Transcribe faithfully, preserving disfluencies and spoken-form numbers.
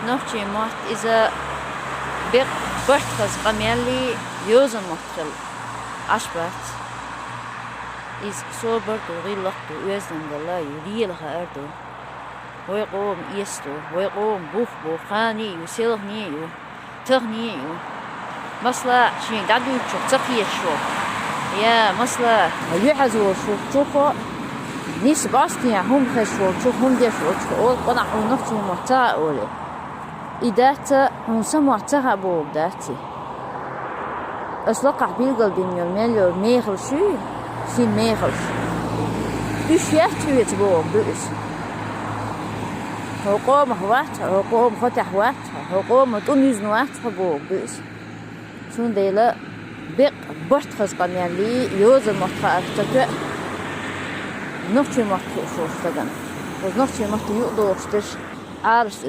Нохчийн мотт иза бекъ барт хаза къамелли йозан мотт хила Ӏаш бац. Иза собар ду, гӀиллакх ду, оьздангалла ю, лела хаар ду. Вай къоман эс ду, вай къоман бух бу, кхане а ю, селхане а ю, тахане а ю. Масала, шен дӀадуьйцучух ца кхеташ волу. Я, масала, юьхьаз волуш волчух, нийса бӀостехьа хӀума хезаш волчух, хӀума деш волчух, олу къонахь хьуна нохчийн мотт ца хаьа олий. И дац, хьуна сан мотт ца хаьа бохург дац и. Ас лакхахь билгалдина йолу мел йолу мехалш ю, син мехалш. Уьш яц хьоьца бохург ду иза. Хьо къомах вац хьо, хьо къоман хотехь вац хьо, хьо къоман тӀу нуьзна вац хьо бохург ду иза. Цундела бекъ барт хаза къамелли йозан мотт хаарх ца тоьа нохчийн мотт хууш волчу стагана. Оцу нохчийн маттан юкъадогӀуш дерш Ӏалашца